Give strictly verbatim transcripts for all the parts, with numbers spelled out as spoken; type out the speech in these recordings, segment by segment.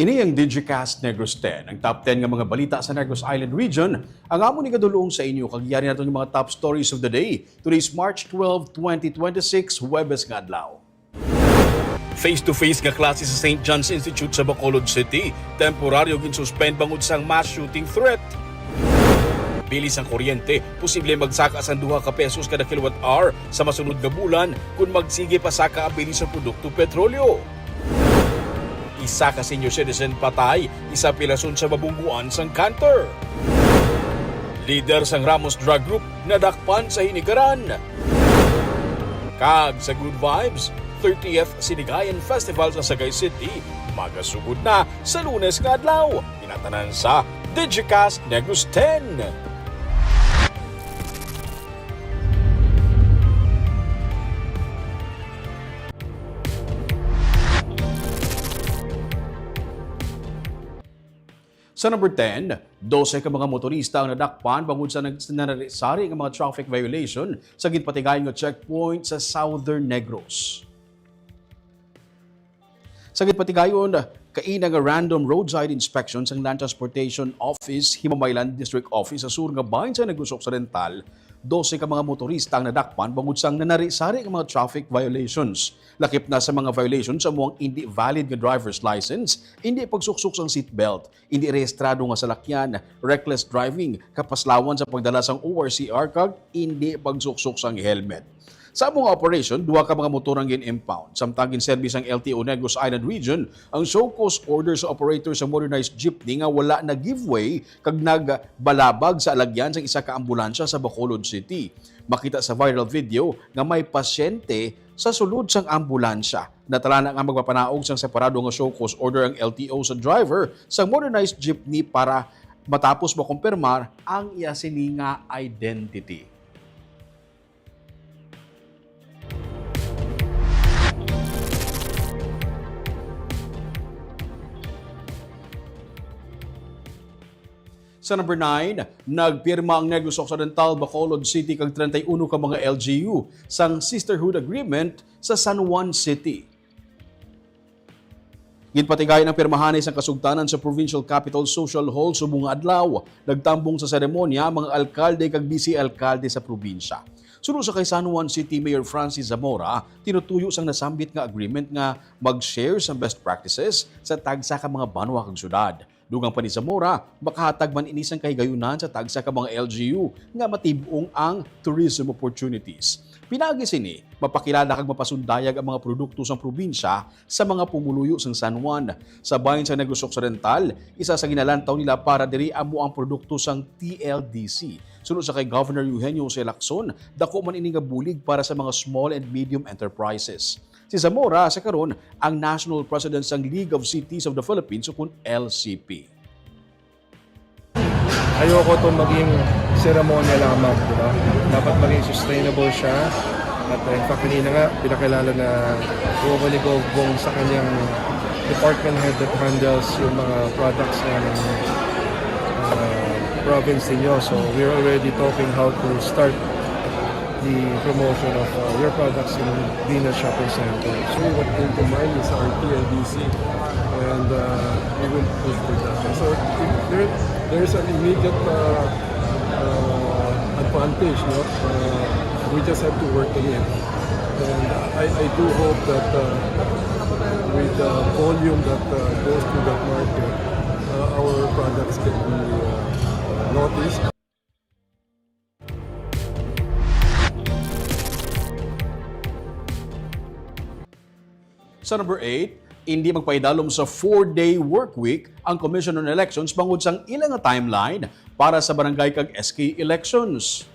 Ini ang Digicast Negros ten, ang top ten nga mga balita sa Negros Island Region. Ang amo ni gadulong sa inyo, kag yari naton yung mga top stories of the day. Today's March twelve, twenty twenty-six, Huwebes nga adlaw. Face-to-face nga klase sa Saint John's Institute sa Bacolod City, temporaryo ginsuspend bangod sang mass shooting threat. Bilis ang kuryente, posible magsaka sang duha ka pesos kada kilowatt hour sa masunod nga bulan kon magsige pa saka ang bilis sa produkto petrolyo. Isa ka senior citizen patay, isa pilason sa mabungguan sang canter. Lider sang Ramos Drug Group nadakpan sa hinigaran. Kag sa Good Vibes, thirtieth Sinigayan Festival sa Sagay City magasugod na sa Lunes nga adlaw. Ina tanan sa Digicast Negros ten. Sa number ten, dose ka mga motorista ang nadakpan bangod sa nag-, nanari-sari nga mga traffic violation sa ginpatigayon nga checkpoint sa Southern Negros. Sa ginpatigayon, kaina nga random roadside inspection sang Land Transportation Office, Himamaylan District Office sa sur nga bahin sa Negros Occidental, dose ka mga motorista ang nadakpan bangod sang nanari-sari nga mga traffic violations. Lakip na sa mga violations amo ang indi valid nga driver's license, indi pagsuksok sang seatbelt, indi rehistrado nga salakyan, reckless driving, kapaslawan sa pagdala sang O R C R, kag indi pagsuksok sang helmet. Sa amo nga operation, duha ka mga motor ang gin-impound. Samtang ginserbi sang L T O Negros Island Region ang show cause order sa operator sa motorized jeepney nga wala nag-give way kag nagbalabag sa alagyan sang isa ka ambulansya sa Bacolod City. Makita sa viral video nga may pasyente sa sulod sang ambulansya. Natalana nga magpapanaog sang separado nga show cause order ang L T O sa driver sang motorized jeepney para matapos makumpirmar ang iya sini nga identity. Sa number nine, nagpirma ang Negros Occidental, Bacolod City, kag treinta y uno ka mga L G U sang Sisterhood Agreement sa San Juan City. Ginpatigayon ang pirmahanay sang kasugtanan sa Provincial Capitol Social Hall subong nga adlaw. Nagtambong sa seremonya ang mga alkalde kag bise alkalde sa probinsya. Suno sa kay San Juan City Mayor Francis Zamora, tinutuyo sang nasambit nga agreement nga mag-share sang best practices sa tagsa ka mga banwa kag syudad. Dugang pa ni Zamora, makahatag man ini sang kahigayunan sa tagsa ka mga L G U nga matib-ong ang tourism opportunities. Pinaagi sini, mapakilala kag mapasundayag ang mga produkto sang probinsya sa mga pumuluyo sang San Juan. Sa bahin sa Negros Occidental, isa sa ginalantaw nila para diri amo ang produkto sang T L D C. Suno sa kay Governor Eugenio Jose Lacson, dako man ini nga bulig para sa mga small and medium enterprises. Si Zamora sa karon ang National President sang League of Cities of the Philippines, ukon L C P. Ayoko itong maging seremonya lamang, di ba? Dapat maging sustainable siya. At, uh, in fact, kanina nga, pinakilala na Governor Bongbong sa kanyang department head that handles yung mga products ng, uh, province ninyo. So, we're already talking how to start the promotion of, uh, your products in Venus Shopping Center. So what came to mind is our T L D C, and, uh, we will push for that. So there, there's an immediate, uh, uh, advantage, no? Uh, we just have to work on it. And I, I do hope that, uh, with the volume that, uh, goes to that market, uh, our products can be, uh, noticed. Sa number eight, hindi magpahidalom sa four-day work week ang Commission on Elections bangod sang ila nga timeline para sa barangay kag S K elections.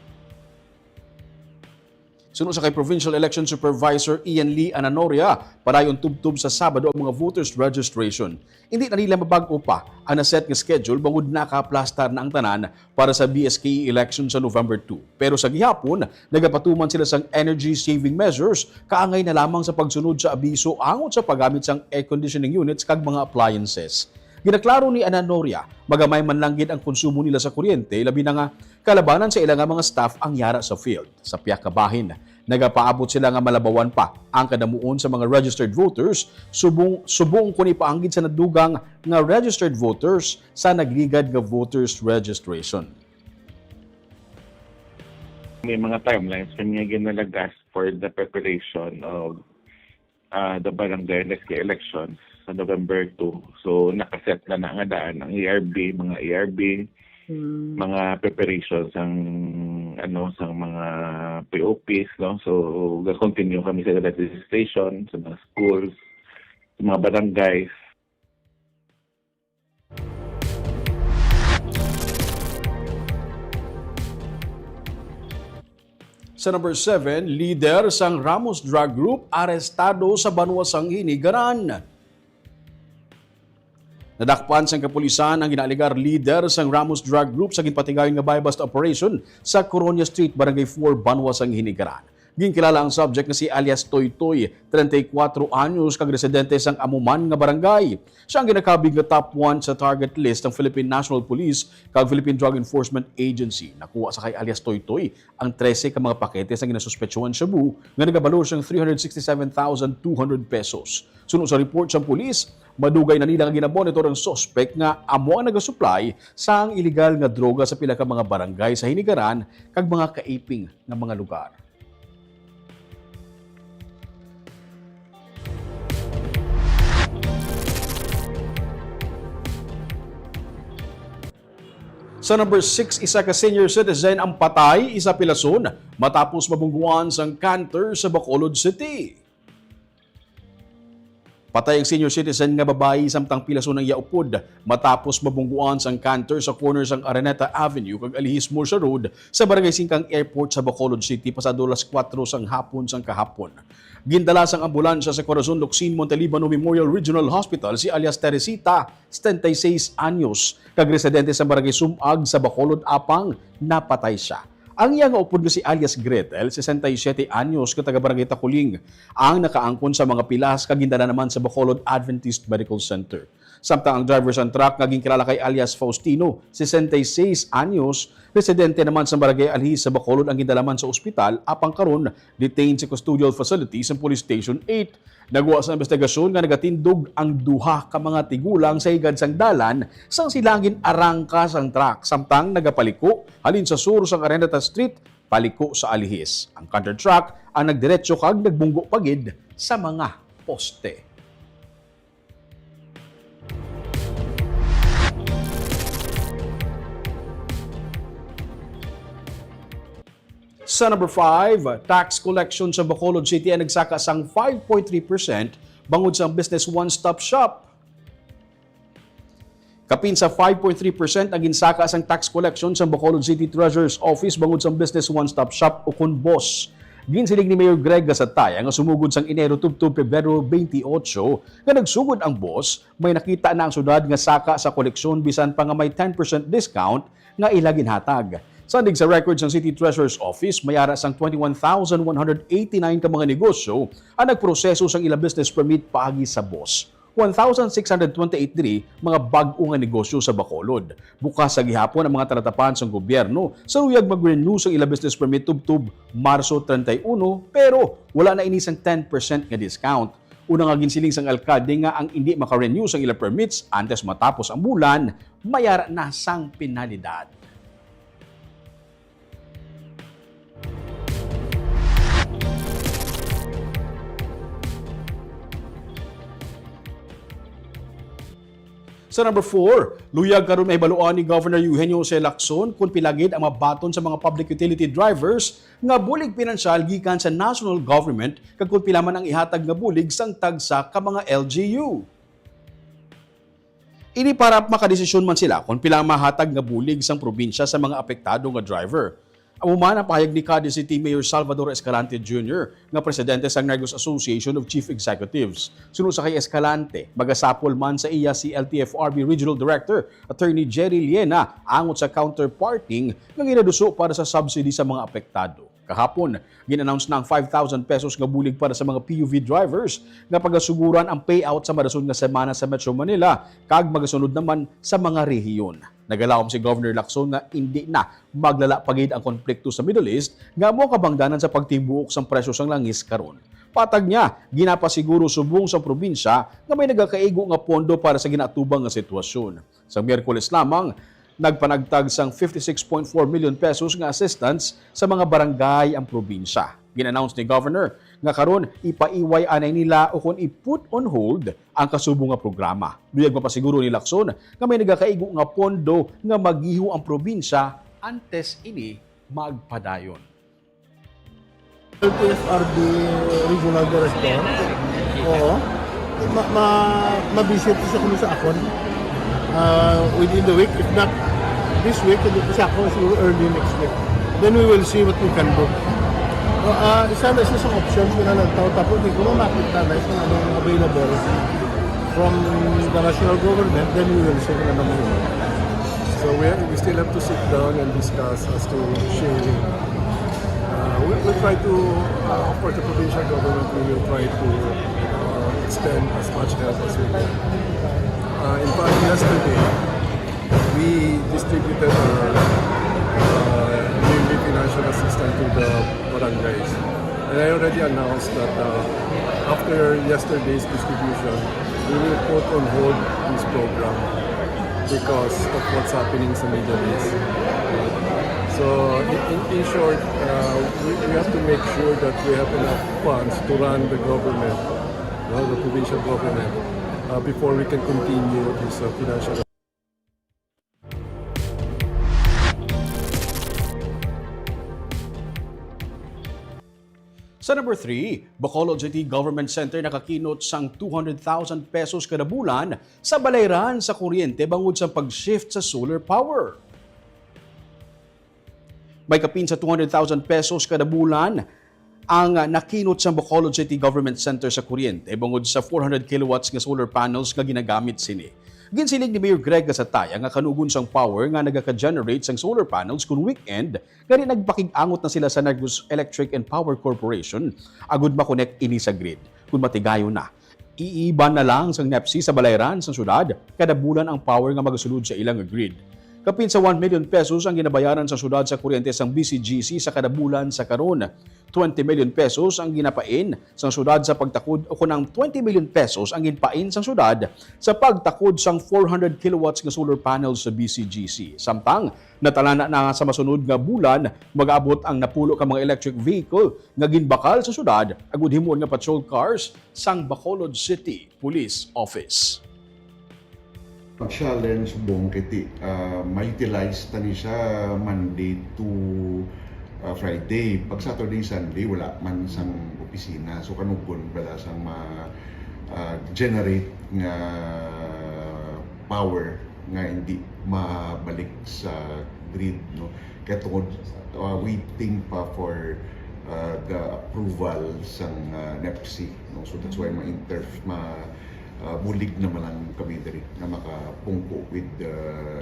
Suno sa kay Provincial Election Supervisor Ian Lee Ananoria, padayon tubtob sa Sabado ang mga voters registration. Hindi na nila mabag-o pa ang naset nga schedule bangod nakaaplastar na ang tanan para sa B S K E election sa November two. Pero sa gihapon, nagapatuman sila sang energy saving measures, kaangay na lamang sa pagsunod sa abiso angot sa paggamit sang air conditioning units kag mga appliances. Ginaklaro ni Ananoria, magamay man lang gid ang konsumo nila sa kuryente, labi na nga kalabanan sa ila nga mga staff ang yara sa field. Sa pihak ka bahin, Nagapaabot sila nga malabawan pa ang kadamuon sa mga registered voters subong, subong kon ipaanggid sa nadugang nga registered voters sa nagligad nga voters registration. May mga timelines kami nga ginalagas for the preparation of uh, the barangay and S K elections sa November two. So nakaset na na nga daan ang A R B, mga A R B, Mm. mga preparations ang ano sa mga P O Ps, no? So ga-continue kami sa registration sa mga schools, sa mga barangays. Sa number seven, leader sang Ramos Drug Group arestado sa banwa sang Hinigaran. Nadakpan sang kapulisan ang ginaalegar leader sang Ramos Drug Group sa ginpatigayon nga buy-bust operation sa Coronia Street, Barangay four, banwa sang Hinigaran. Ginkilala ang subject nga si alias Toy Toy, treinta y cuatro anyos, kag residente sang amo man nga barangay. Siya ang ginakabig nga top one sa target list sang Philippine National Police kag Philippine Drug Enforcement Agency. Nakuha sa kay alias Toy Toy ang trese ka mga pakete sang ginasuspetsuhan shabu nga nagabalor sang three hundred sixty-seven thousand two hundred pesos. Suno sa report sang pulis, madugay na nila nga ginamonitor ang suspect nga amo ang nagasupply sang iligal nga droga sa pila ka mga barangay sa Hinigaran kag mga kaiping nga mga lugar. Sa number six, isa ka senior citizen ang patay, isa pilason, matapos mabungguan sang canter sa Bacolod City. Patay ang senior citizen nga babayi samtang pilason ang iya upod matapos mabungguan sang canter sa corner sang Araneta Avenue kag Alihis Murcia Road sa Barangay Singkang Airport sa Bacolod City pasado alas kuwatro sang hapon sang kahapon. Gindala sang ambulansya sa Corazon Locsin Montelibano Memorial Regional Hospital si alias Teresita, setenta y seis anyos, kag residente sa Barangay Sumag sa Bacolod, apang napatay sia. Ang iya nga upod nga si alias Gretel, sesenta y siyete anyos, nga taga Barangay Taculing, ang nakaangkon sa mga pilas kag gindala naman sa Bacolod Adventist Medical Center. Samtang ang driver sang truck nga ginkilala kay alias Faustino, sesenta y seis anyos, residente naman sa Barangay Alihis sa Bacolod, ang gindala man sa ospital, apang karon detained sa custodial facility sang Police Station eight. Nagwa sa investigasyon nga nagatindog ang duha ka mga tigulang sa higad sang dalan sang sila gin-arangka sang truck samtang nagapaliko halin sa sur sang Araneta Street paliko sa Alihis. Ang canter truck ang nagdiretso kag nagbunggo pa gid sa mga poste. Sa number five, tax collection sa Bacolod City ang nagsaka sang five point three percent bangod sa Business One Stop Shop. Kapin sa five point three percent ang ginsaka sang tax collection sa Bacolod City Treasurer's Office bangod sa Business One Stop Shop, ukon BOSS. Ginsiling ni Mayor Greg Gasataya nga sumugod sang Enero tubtob Pebrero twenty-eight nga nagsugod ang BOSS, may nakita na ang syudad nga saka sa koleksyon bisan pa nga may ten percent discount nga ila ginhatag. Sandig sa records sang City Treasurer's Office, may ara sang twenty-one thousand one hundred eighty-nine ka mga negosyo ang nagproseso sang ila business permit paagi sa BOSS. One thousand six hundred twenty-eight diri mga bag-o nga negosyo sa Bacolod. Bukas sa gihapon ang mga talatapan sang gobyerno sa luyag mag-renew sang ila business permit tubtob Marso treinta y uno, pero wala na ini sang ten percent nga discount. Una nga ginsiling sang alkalde nga ang indi maka-renew sang ila permits antes matapos ang bulan, may ara na sang penalidad. Sa number four, luyag karon mahibaluan ni Governor Eugenio Jose Lacson kung pila gid ang mabaton sa mga public utility drivers nga bulig pinansyal gikan sa national government kag kung pila man ang ihatag nga bulig sang tagsa ka mga L G U. Ini para makadesisyon man sila kon pila ang mahatag nga bulig sang probinsya sa mga apektado nga driver. Amo man ang pahayag ni Cadiz City Mayor Salvador Escalante Junior nga presidente sang Negros Association of Chief Executives. Suno sa kay Escalante, magasapol man sa iya si L T F R B Regional Director Attorney Jerry Liena angot sa counterparting nga ginaduso para sa subsidy sa mga apektado. Kahapon, gin-announce na ang five thousand pesos nga bulig para sa mga P U V drivers nga pagasuguran ang payout sa madason nga semana sa Metro Manila kag magasunod naman sa mga rehiyon. Nagalawom si Governor Lacson nga indi na maglala pa gid ang konflikto sa Middle East nga amo ang kabangdanan sa pagtibuok sang presyo sang langis karon. Patag niya, ginapasiguro subong sang probinsya nga may nagakaigo nga pondo para sa ginaatubang nga sitwasyon. Sa Miyerkules lamang, nagpanagtag sang fifty-six point four million pesos nga assistance sa mga barangay ang probinsya. Gin-announce ni Governor nga karon ipaiway anay nila ukon i-put on hold ang kasubo nga programa. Luyag mapasiguro ni Lacson nga may nagakaigo nga pondo nga magiho ang probinsya antes ini magpadayon. L T F R B Regional Director. Oo. Ma, ma, ma-visit siya kuno sa akon. Ah, within the week, if not this week, hindi ko siya ako siguro early next week. Then we will see what we can do. Uh, uh, isa na isa sa options ko na lang tao, tapos di ko mamakit na na isa na available from the national government, then we will see kung ano mo. So we, we still have to sit down and discuss as to sharing. Uh, we, we'll try to, uh, of course, the provincial government, we will try to uh, extend as much help as we can. Uh, in fact, yesterday, we distributed our uh, yearly financial assistance to the barangays. And I already announced that uh, after yesterday's distribution, we will put on hold this program because of what's happening sa Middle East. So, in, in, in short, uh, we, we have to make sure that we have enough funds to run the government, no, the provincial government, uh, before we can continue this uh, financial Sa number three, Bacolod City Government Center nakakinot sang two hundred thousand pesos kada bulan sa balayran sa kuryente bangod sa pag-shift sa solar power. May kapin sa two hundred thousand pesos kada bulan ang nakinot sa Bacolod City Government Center sa kuryente bangod sa four hundred kilowatts nga solar panels nga ginagamit sini. Ginsiling ni Mayor Greg Gasataya nga kanugon sang power nga nagaka-generate sang solar panels kun weekend, gani nagpakig-angot na sila sa Negros Electric and Power Corporation agud ma-connect ini sa grid. Kun matigayon na, iiban na lang sang NEPC sa balayran sang syudad kada bulan ang power nga magasulod sa ilang grid. Kapin sa one million pesos ang ginabayaran sang syudad sa kuryente sang B C G C sa kada bulan sa karon. Twenty million pesos ang ginapain sang syudad sa pagtakod, o kon ang twenty million pesos ang ginpain sang syudad sa pagtakod sang four hundred kilowatts nga solar panels sa B C G C. Samtang natalana na sa masunod nga bulan, mag-abot ang napulo ka mga electric vehicle nga ginbakal sa syudad agud himuon nga patrol cars sang Bacolod City Police Office. Ang challenge subong kay ti, ah, ma-utilize ta ni siya Monday to, ah, Friday. Pag Saturday, Sunday, wala man sang opisina. So, kanugon bala sang ma, ah, generate nga power nga hindi mabalik sa grid, no? Kaya tungod, ah, waiting pa for, ah, the approval sang, ah, NEPC, no? So, that's why ma-inter, ma, ah, bulig naman lang kami diri nga makapungko with the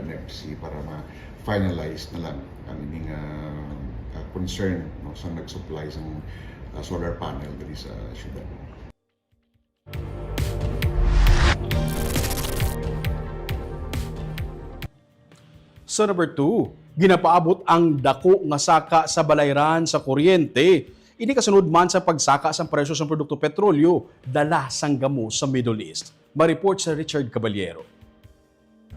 NEPC para ma-finalize na lang ang ining, ah, ah, concern, no, sa nag-supply sang, ah, solar panel diri sa syudad. Sa number two, ginapaabot ang dako nga saka sa balayran sa kuryente. Ini kasunod man sa pagsaka sang presyo sang produkto petrolyo dala sang gamo sa Middle East. May report sa Richard Caballero.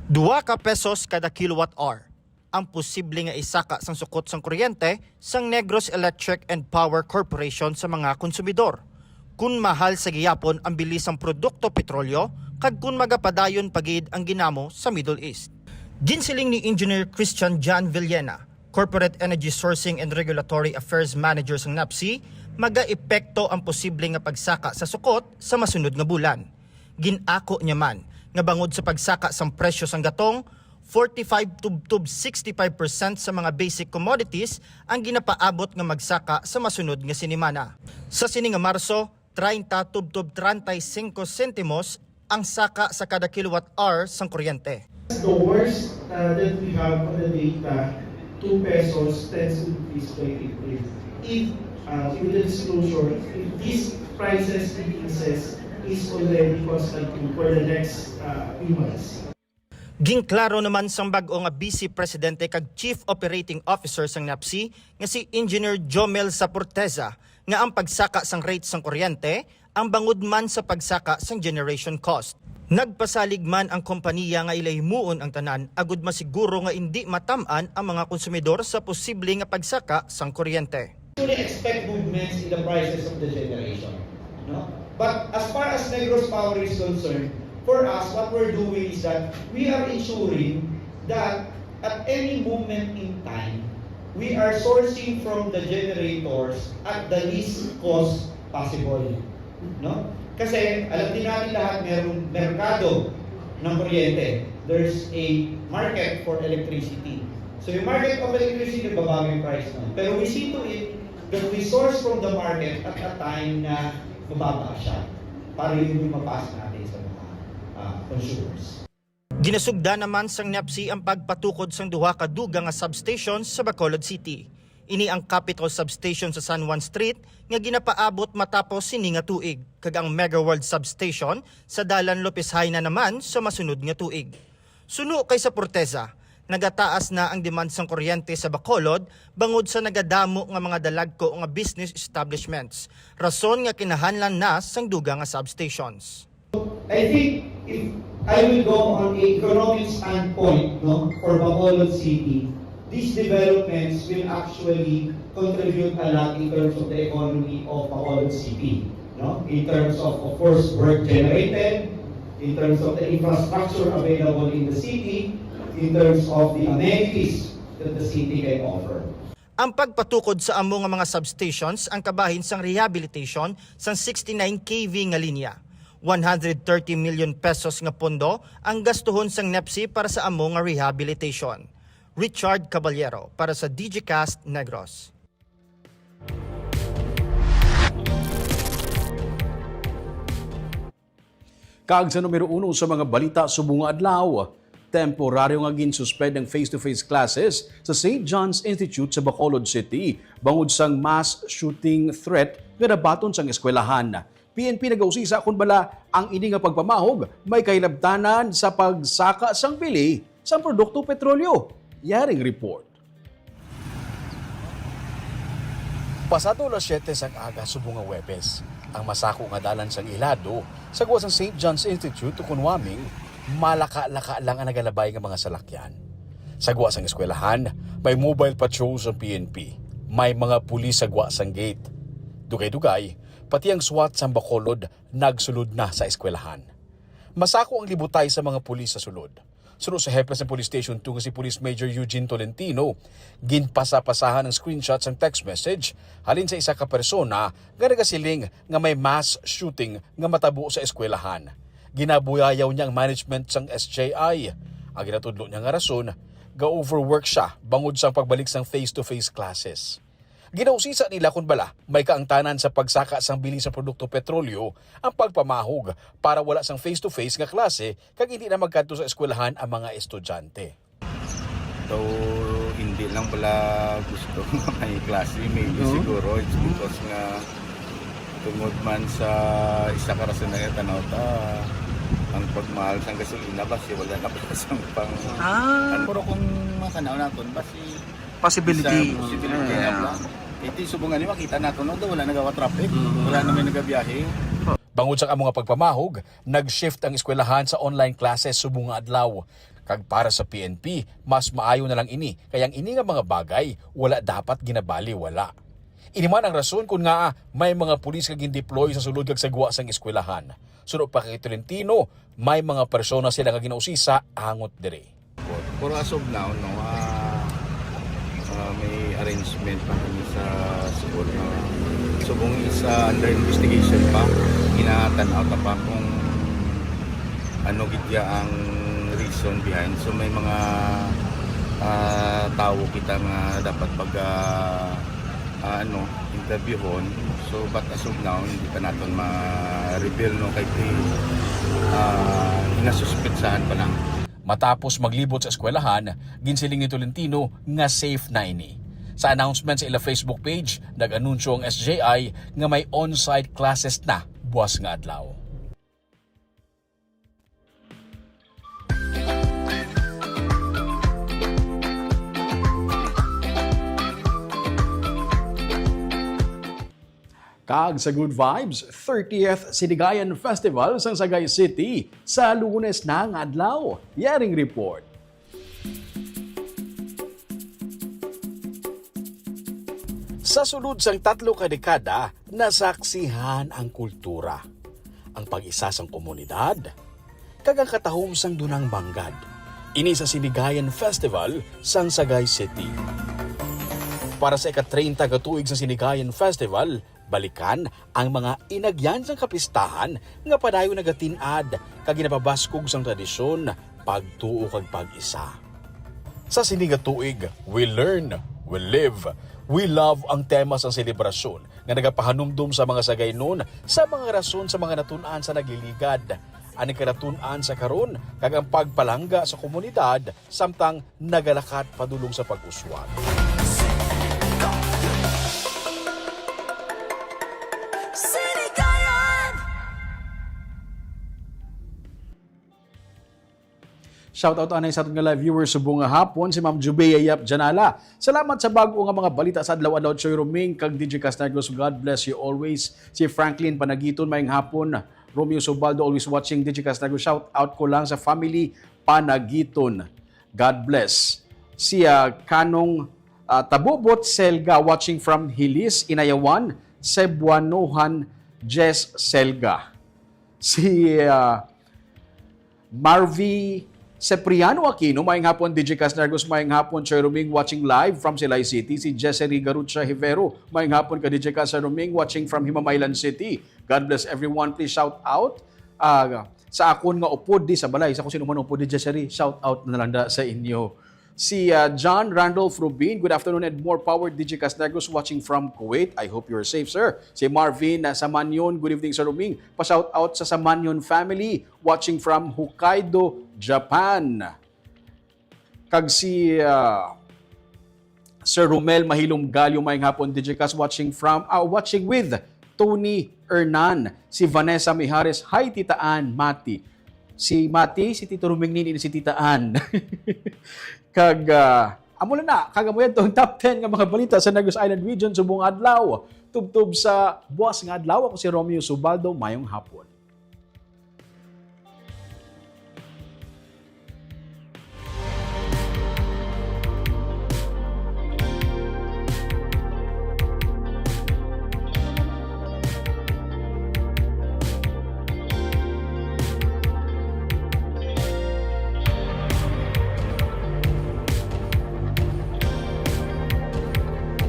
Dua ka pesos kada kilowatt hour ang posible nga isaka sang sukot sang kuryente sang Negros Electric and Power Corporation sa mga konsumidor. Kun mahal sa gihapon ang bili sang produkto petrolyo kag kun magapadayon pa gid ang ginamo sa Middle East. Ginsiling ni Engineer Christian John Villena, Corporate Energy Sourcing and Regulatory Affairs Manager sang NEPC, magaepekto ang posible nga pagsaka sa sukot sa masunod nga bulan. Gin-ako niya man nga bangod sa pagsaka sang presyo sang gatong, forty-five tubtob sixty-five percent sa mga basic commodities ang ginapaabot nga magsaka sa masunod nga sinimana. Sa sini nga Marso, treinta tubtob treinta y cinco sentimos ang saka sa kada kilowatt hour sang kuryente. The worst uh, that we have on the data, two pesos tends to increase by April. If, uh, with the disclosure, if these prices increases is already costing for the next, uh, few months. Ginklaro naman sang bag-o nga Vice Presidente kag Chief Operating Officer sang NEPC nga si Engineer Jomel Saporteza nga ang pagsaka sang rate sang kuryente ang bangod man sa pagsaka sang generation cost. Nagpasalig man ang kompaniya nga ila himuon ang tanan agud masiguro nga indi matam-an ang mga konsumidor sa posible nga pagsaka sang kuryente. Actually expect movements in the prices of the generation. No? But as far as Negros Power is concerned, for us, what we're doing is that we are ensuring that at any moment in time, we are sourcing from the generators at the least cost possible. No? Kasi alam din natin lahat, merong merkado ng kuryente. There's a market for electricity. So yung market of electricity, nagbabago yung price nun. Pero we see to it that we source from the market at a time na mababa siya para yun yung mapas natin sa mga ah, consumers. Ginasugdan naman sang NEPC ang pagpatukod sang duha ka dugang nga substations sa Bacolod City. Ini ang Capitol Substation sa San Juan Street nga ginapaabot matapos sini nga tuig, kag ang Megaworld Substation sa Dalan Lopez Jaena naman sa masunod nga tuig. Suno kay Saporteza, nagataas na ang demand sang kuryente sa Bacolod bangod sa nagadamo nga mga dalagko nga business establishments, rason nga kinahanglan na sang dugang nga substations. I think if I will go on a economic standpoint, no, for Bacolod City, these developments will actually contribute a lot in terms of the economy of Bacolod City, no? In terms of, of course, work generated, in terms of the infrastructure available in the city, in terms of the amenities that the city can offer. Ang pagpatukod sa amo nga mga substations ang kabahin sang rehabilitation sang sixty-nine K V nga linya. One hundred thirty million pesos nga pondo ang gastuhon sang NEPC para sa amo nga rehabilitation. Richard Caballero para sa Digicast Negros. Kag sa numero uno sa mga balita subong nga adlaw, temporaryo nga ginsuspend ang face-to-face classes sa Saint John's Institute sa Bacolod City bangod sang mass shooting threat nga nabaton sang eskwelahan. P N P nagausisa kon bala ang ini nga pagpamahog may kahilabtanan sa pagsaka sang bili sang produkto petrolyo. Yaring report. Pasado alas siyete sang aga subong nga Huwebes, ang masako nga dalan sang Ilado sa gwa sang Saint John's Institute ukon Waming, malaka-laka lang ang nagalabay nga mga salakyan. Sa gwa sang eskwelahan, may mobile patrol sang P N P, may mga pulis sa gwa sang gate. Dugay-dugay, pati ang SWAT sang Bacolod nagsulod na sa eskwelahan. Masako ang libutay sa mga pulis sa sulod. Suno sa hepe sa Police Station two nga si Police Major Eugene Tolentino, ginpasapasahan ang screenshot sang text message halin sa isa ka persona nga nagasiling nga may mass shooting nga matabo sa eskwelahan. Ginabuyayaw niya ang management sang S J I. Ang ginatudlo niya nga rason, ga-overwork siya bangod sang pagbalik sang face-to-face classes. Ginausisa nila kon bala may kaangtanan sa pagsaka sang bili sa produkto petrolyo ang pagpamahog para wala sang face-to-face nga klase kag hindi na magkadto sa eskwelahan ang mga estudyante. Though hindi lang pala gusto nga may klase, maybe siguro it's because nga tungod man sa isa ka rason na tanaw ta ang pagmahal sang gasolina, basi wala na pala sang pang... Ah. Pero kung makanaw naton, basi Possibility. Sa posibilidad na ba? Iti subong ani makita nato no, daw wala nagawa traffic, wala na may nagabiyahe. Bangod sa amo nga pagpamahog, nag-shift ang eskwelahan sa online classes subong nga adlaw. Kag para sa P N P, mas maayo na lang ini, kay ang ini nga mga bagay wala dapat ginabaliwala. Ini man ang rason kon ngaa may mga pulis nga gindeploy sa sulod kag sa gwa sang eskwelahan. Suno pa kay Tolentino, may mga persona sila nga ginausisa angot diri. Pero as of now, no, ah, ah, may arrangement pa kami sa school na subong is ah, under investigation pa. Ginatanaw ta pa kung ano gid ya ang reason behind. So may mga ah, tawo kita nga dapat pag ah, ah, ano, interviewon. So but as of now, hindi pa naton ma-reveal no kay ah, inasuspetsahan pa lang. Matapos maglibot sa eskwelahan, ginsiling ni Tolentino nga safe na ini. Sa announcement sa ila Facebook page, nag-anunsyo ang S J I nga may on-site classes na buwas nga adlaw. Kag sa Good Vibes, thirtieth Sinigayan Festival sang Sagay City sa Lunes na nga adlaw. Yaring report. Sa sulod sang tatlo ka dekada, nasaksihan ang kultura, ang pag-isa sang komunidad, kag ang katahom sang dunang manggad. Ini sa Sinigayan Festival sang Sagay City. Para sa ika-treinta ka tuig sa Sinigayan Festival, balikan ang mga inagyan sang kapistahan nga padayon nagatin-ad kag ginapabaskog sang tradisyon, pagtuo kag pag-isa. Sa sini nga tuig, We Learn, We Live, We Love ang tema sang selebrasyon nga nagapahanumdom sa mga Sagaynon sa mga rason sa mga natun-an sa nagliligad, ang nagkaratun-an sa karon, kag ang pagpalangga sa komunidad samtang nagalakat padulong sa pag-uswag. Sinigayan! Shout out anay sa aton nga live viewers subong nga hapon, si Ma'am Jubea Yap Janala. Salamat sa bag-o nga mga balita sa adlaw-adlaw, Choy Roming kag D J Casnagos. God bless you always. Si Franklin Panagiton, mayong hapon. Romeo Subaldo, always watching. D J Casnagos, shout out ko lang sa family Panagiton. God bless. Si ah, Kanong ah, Tabubot Selga, watching from Hilis, Inayawan, Cebuanohan, Jess Selga. Si ah, Marvy Cipriano Aquino, mayong hapon, D J Casnagos, mayong hapon, Choy Roming, watching live from Silay City. Si Jesse Rigarucha Hivero, mayong hapon ka, D J Casnagos, watching from Himamaylan City. God bless everyone. Please shout out ah, sa akon nga upod di sa balay. Sa kung sino man upod di, Jesse Ri, shout out na lang da sa inyo. Si ah, John Randolph Rubin, good afternoon and more power, D J Casnagos, watching from Kuwait. I hope you're safe, sir. Si Marvin ah, Samanyon, good evening, Sir Roming. Pa-shout out sa Samanyon family, watching from Hokkaido, Japan. Kag si ah, Sir Romel Mahilom Galyo, mayong hapon, D J Cas, watching from, ah, watching with Tony Hernan. Si Vanessa Mijares, "Hi, Tita Ann, Mati." Si Mati, si Tito Roming nini, si Tita Ann. Kag ah, amo na na, kag amo yan tong top ten nga mga balita sa Negros Island Region subong adlaw. Tubtob sa buwas nga adlaw, ako si Romeo Subaldo. Mayong hapon.